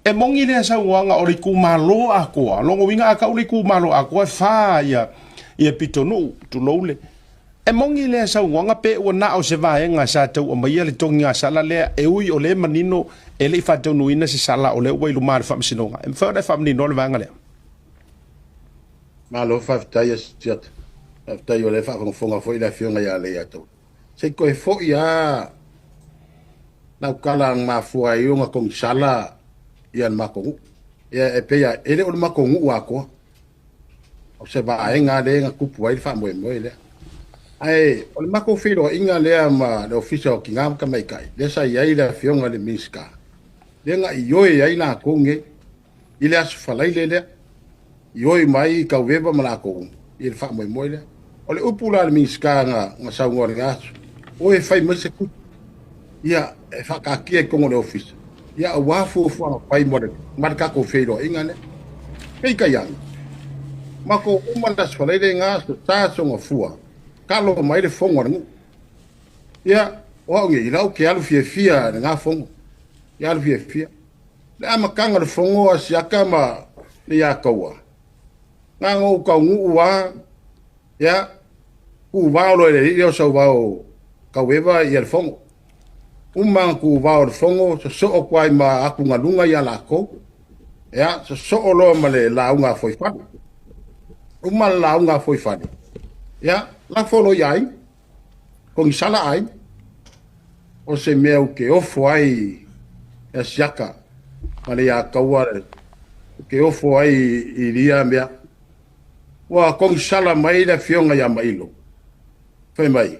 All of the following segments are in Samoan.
E moni lea saunoaga o le itumalo atoa, lona uiga a tau le itumalo atoa e fa ia pitonuu, tulou le. E moni lea saunoaga pe ua na o se vaega sa tau aumaia le togigasala lea e ui o lea e manino e le i faataunuuina se sala o lea ua i luma o le Faamasinoga. E mafai ona e faamaninoa le vaega lea? Malo faafetai Asiata. Faafetai o lea e faafogafoga foi le Afioga ia Leiataua. Se i toe foi lava lau tala na mafua ai ona togisala le matou nuu. Ia e pei lava, e le o le matou nuu atoa. O se vaega lea na tupu ai le faamoemoe lea. Ae o le matou feiloaiga lea ma le Ofisa o Tina ma Tamaitai, lea sa i ai le Afioga i le Minisita, lea na ioe ai latou nei i le Aso Faraile lea, ioe mai Taueva ma latou i le faamoemoe lea. O le upu la a le Minisita na saunoa i lena aso, o e fai mai se tupe, ia e faataatia i totonu o le Ofisa, ia aua fuafuaga fai mo le, ma le tatou feiloaiga lea. Peitai ane, matou uma le Aso Faraile lena, Aso Sa, Aso Gafua, talo mai le fono a le nuu. Ia, o au nei, lau ke alu fiafia i lena fono. Ia alu fiafia. Le amataga o le fono a Siaka ma le Iataua, na ona ou taunuu lava, ia, tuuvao loa i le alii lea o Sauvao Taueva ia le fono. Uma ona tuuvao le fono, sosoo atu ai ma atugaluga ia latou. Ia, sosoo loa ma le lauga a Fuaifale. Uma le lauga a Fuaifale, ia, lafo loa i aiga, kogisala aiga. O se mea ou te ofo ai ia Siaka ma le Iataua, ou te ofo ai i lia mea. Ua kogisala mai le Afioga ia Mailo, fai mai,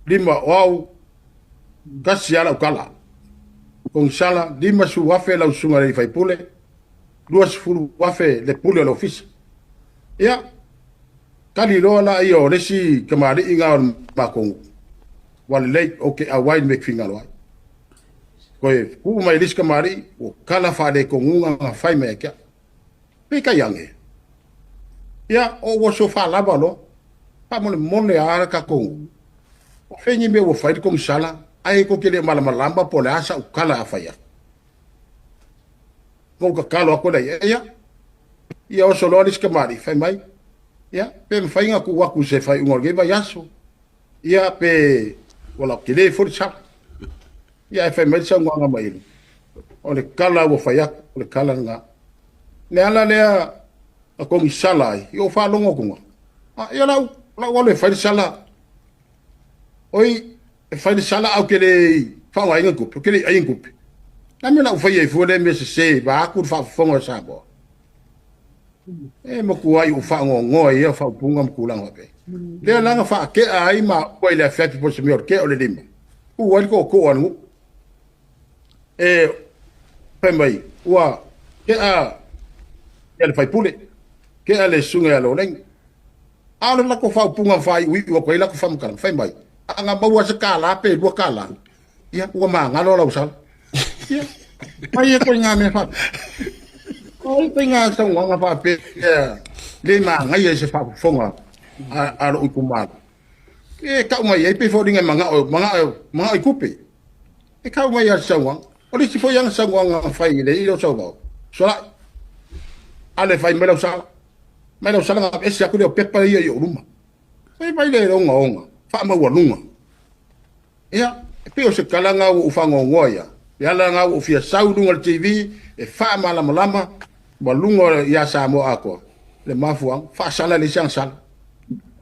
lima o au, tasi lava lau tala. Kogisala, 50,000 lau susuga i le faipule, 20,000 le pule o le ofisa. Ia, tali loa la ia o le isi tamalii na o le matou nuu. Ua lelei, ou te auai i le mea e finagalo ai. Toe tuu mai le isi tamalii, ua tala faalekonuga na fai mai ia te au. Peitai ane, ia, o ua sofa lava loa, faamolemole lava le tatou nuu. O fea ni mea ua fai le kogisala, ae tou te le malamalama po o le a sau tala a fai atu. Na ou tatalo atu lea, ia, ia oso loa le isi tamalii, fai mai, ia, pe mafai ona tuu atu i se faaiuga o lenei vaiaso, ia, pe ua lautele foi le sala. Ia, ae fai mai le saunoaga mai, o le tala ua fai atu, o le tala lena. Le ala lea na kogisala ai, i ou faalogo atuga, ia lau alu e fai le sala, oi, e fai le sala au ke le faaaogaina tupe, ou te le i ai tupe. Na mea lau fai ai fua lea mea sese, vaeatu le faafofoga o Samoa. E matua ai ou faanoanoa i ia faaupuga ma tulaga faapea. Lea la na faatea ai maua i le afiafi po o se mea o le tea o le lima, tu ai le tootoo a le nuu. E fai mai, ua tea ia le faipule, tea le susuga ia Loleni. A o le latou faaupuga faaiuiu atu ai latou faamatalaga, fai mai, a na maua se $1 pe $2, ia ua magalo lau sala. Ia, mai e koe ngā mea faapea. Ai koe ngā saunoaga faapea, le magaia i se faafofoga a lou itumalo. E tau mai ai pe foliga e manao i tupe. E tau mai a le saunoaga. O le isi foi ana saunoaga fai i le i o sauvao. Solai. Ale fai mai lau sala. Mai lau sala ngā ese aku leo pepa ia i o luma. Fai mai le onga onga. Faamaualuga. Ia, e pei o se tala ngā ua uwhangongoa ia. E ala ngā ua ufia sau lunga le TV, e whaamalamalama, ma lunga ia Samoa atoa. Le mafuanga, whaasala le isianga sala.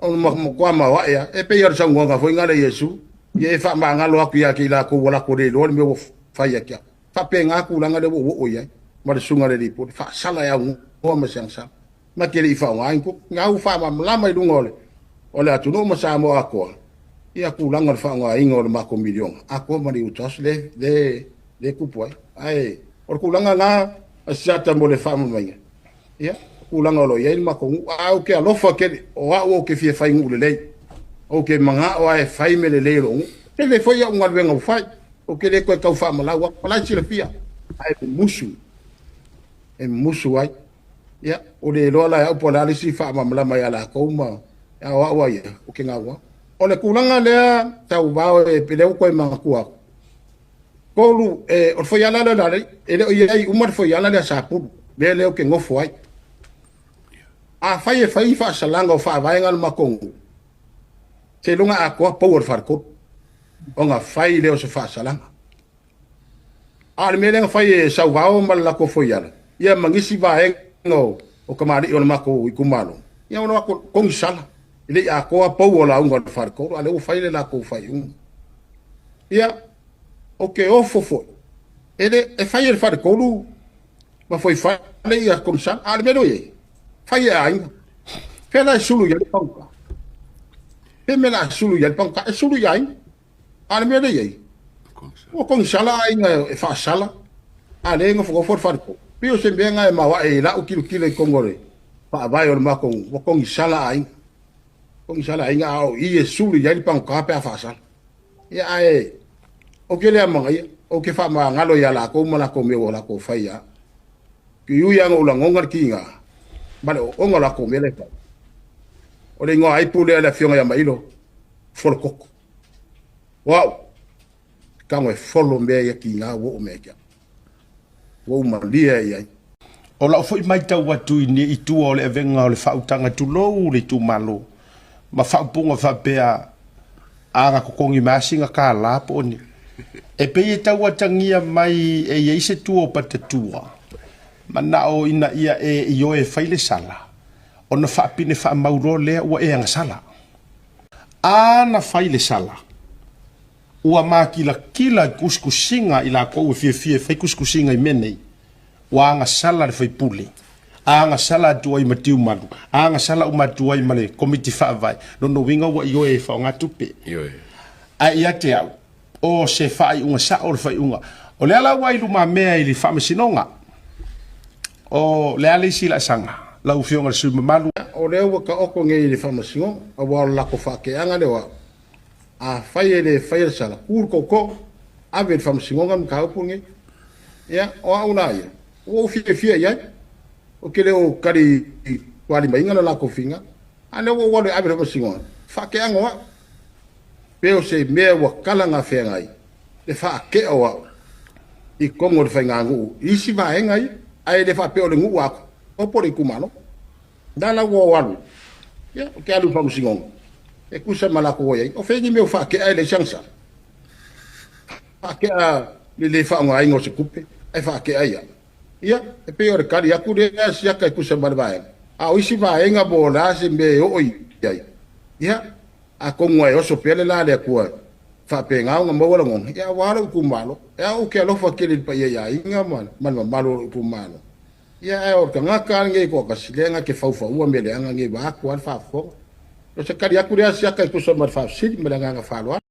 O makoa maoa ia, e pei o le saunoaga foi ngā le Iesu, ia e whaamangalo aku ia ki la kou wala kore loa le mea ua fai ia kia. Whaapenga kūlanga le ua ua ia, ma le sunga le lipo, whaasala ia ngoa ma sianga sala. Ma te le i whaonga ingo, ngā u whaamalamalama i lunga o le atunuu ma Samoa atoa. Ia kūlanga le whaonga ingo o le mako milionga. Akoa ma le utas le kupu ai. Ai, o le kūlanga ngā asiata mo le whaamamainga. Ia, kūlanga o lo ia i le mako ngu. A o ke alofa ke, o au o ke fia whai ngu le lei. O ke manga o ae whai me le lei lo ngu. Te le whai au ngā luenga o whai. O ke le koe kau whaamalau. O lai sila fia. Ai, musu. E musu ai. Ia, o le loa lai au po le alisi whaamamalama ia la kouma. Ia o au ai, o ke ngā ua. O le kūlanga lea, tau vao e pele o koe mga kua. Tolu, e, o le foiala lea o le alii, e le o i ai uma le foiala lea a Sapulu, mea lea ou te nofo ai. Afai e fai faasalaga o faavaega a le matou nuu, seiloga atoa pou o le faletolu ona fai lea o se faasalaga. A o le mea lea na fai e Sauvao ma le latou foiala, ia ma nisi vaega o tamalii o le matou itumalo, ia ona o atu kogisala, e le i atoa pou o lauga o le faletolu, a o lea ua fai le latou faaiuga. Ia, ou te ofo foi, e le, e fai e le faletolu ma Foifale ia kogisala, a o le mea lea ua i ai, fai e aiga. Fea la e sulu i ai le pagota? Pe mea la sulu i ai le pagota? E sulu i aiga. A o le mea lea i ai, ua kogisala aiga e faasala, a lea e nofonofo le faletolu. Pei o se mea lena e maoae i lau tilotilo i totonu o le faavae o le matou nuu, ua kogisala aiga. Kogisala aiga, a o i e sulu i ai le pagota pe a faasala. Ia ae ou te le amanaia, ou te faamagalo ia latou ma latou mea ua latou fai ia. Ki ui lava ina ou lagona le tiga ma le ooooga o latou mea la e fai. O le igoa aipu lea le afioga ia Mailo, Folokoko. O au, tago e folo mea ia tiga ua oo mai ia te au. Ua ou malie ai i ai. O lau foi matau atu i i tua o le avega o le faautaga tulou le itumalo ma faaupuga faapea a na totogi mai lava sina $1 po o ni. E pei e tau atagia mai e i ai se tua o patatua, manao ina ia e ioe e fai le sala, ona faapine faamau loa lea ua e agasala. A na fai le sala, ua makilatila i tusitusiga i latou e fiafia e fai tusitusiga i mea nei, ua agasala le faipule, agasala atu ai ma Tiumalu, agasala uma atu ai ma le Komiti Faavae, lona uiga ua ioe e faaaoga tupe. Ioe. Ae ia te au, o se faaiuga sao le faaiuga. O lea la ua i lumamea i le Faamasinoga. O le a le isi laasaga, lau Afioga i le sui usufono mamalu? O lea ua taoto nei i le Faamasinoga, aua o le latou faateaga lea o au. Afai e le faia le sala, tu le tootoo, ave i le Faamasinoga le mataupu lenei. Ia, o au la ia, ua ou fiafia i ai. Ou te le o tali tualimaina le latou finagalo. A o lea ua ou alu e ave i le Faamasinoga, faateaga o au. Pe o se mea ua talagafeagai le faatea o au i totonu o le faiganuu i isi vaega ia, ae le faapea o le nuu atoa po o le itumalo. O lena la ua ou alu, ia, ou te alu i le Faamasinoga e tusa ma latou aiaiga. O fea ni mea ua faatea e leai se agasala? Faatea le le faaaogaina o se tupe ae faatea ai au. Ia, e pei o le tali atu lea siaka e tusa ma le vaega. A o isi vaega po o le a se mea e oo i ai, ia, atonu lava e oso pea le la a le Atua e faapena ona maua lagona, ia aua lou itumalo. E ao ou te alofa tele i le paia i aiga ma le mamalu o lou itumalo. Ia, ae o le tagata lava lenei e toatasi, lea na te faufaua mea leaga nei vaeatu lava le faafofoga. O se tali atu lea siaka e tusa ma le faafesili ma le agaga faaaloalo.